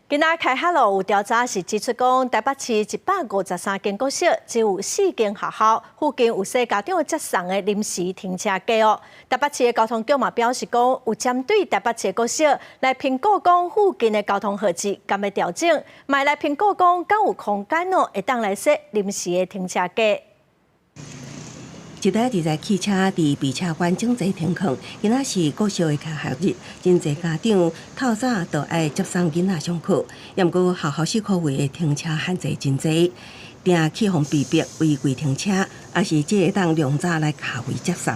今仔開學囉，有調查是指出講，台北市153間國小只有四間學校附近有設家長接送的臨時停車格哦。台北市的交通局嘛表示講，有針對台北市的國小來評估講附近的交通號誌敢欲調整，嘛來評估講敢有空間哦，會當來設臨時的停車格。一台二台汽車佇避車彎整齊停囥，今仔是國小的開學日，真濟家長透早就愛接送囡仔上課。猶毋過學校四箍圍的停車限制真濟，定去予被逼違規停車，抑是只會當量早來卡位接送。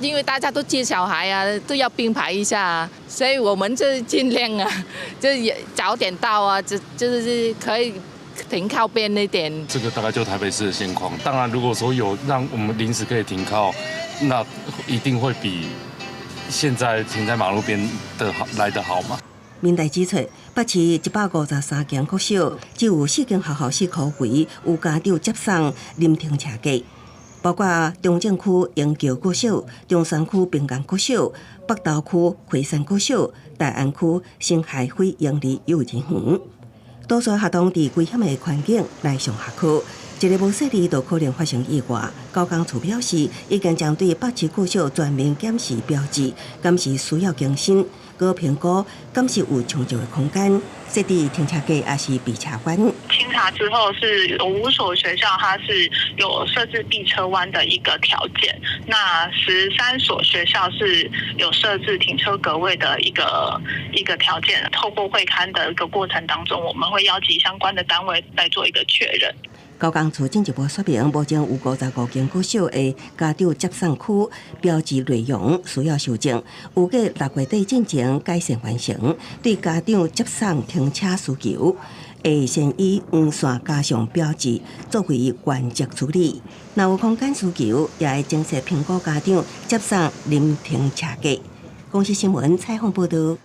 因為大家都接小孩啊，都要並排一下，所以我們就盡量啊，就早點到啊，就是可以停靠邊一點。這個大概就台北市的現況。當然，如果說有讓我們臨時可以停靠，那一定會比現在停在馬路邊的好來得好嘛。民代指出，北市153間國小，只有四間學校四箍圍有家長接送臨停車格，包括中正區鶯橋國小、中山區平江國小、北投區葵山國小、大安區星海非營利幼兒園。多數學童佇危險的環境來上下課，一个無細膩就可能發生意外。交工處表示，已經針對北市國小全面檢視標誌，敢是需要更新，閣評估敢是有充足的空間設置停車格，抑是避車彎。清查之後是有五所學校，它是有設置避車彎的一個條件。那13所學校是有設置停車格位的一個條件。透過會勘的一個過程當中，我們會邀集相關的單位來做一個確認。交工處進一步說明，目前有55間國小的家長接送區標誌內容需要修正，預計6月底進前改善完成。對家長接送停車需求，會先以黃線加上標誌作為原則處理。若有空間需求，也會增設評估家長接送臨停車格。公視新聞採訪報導。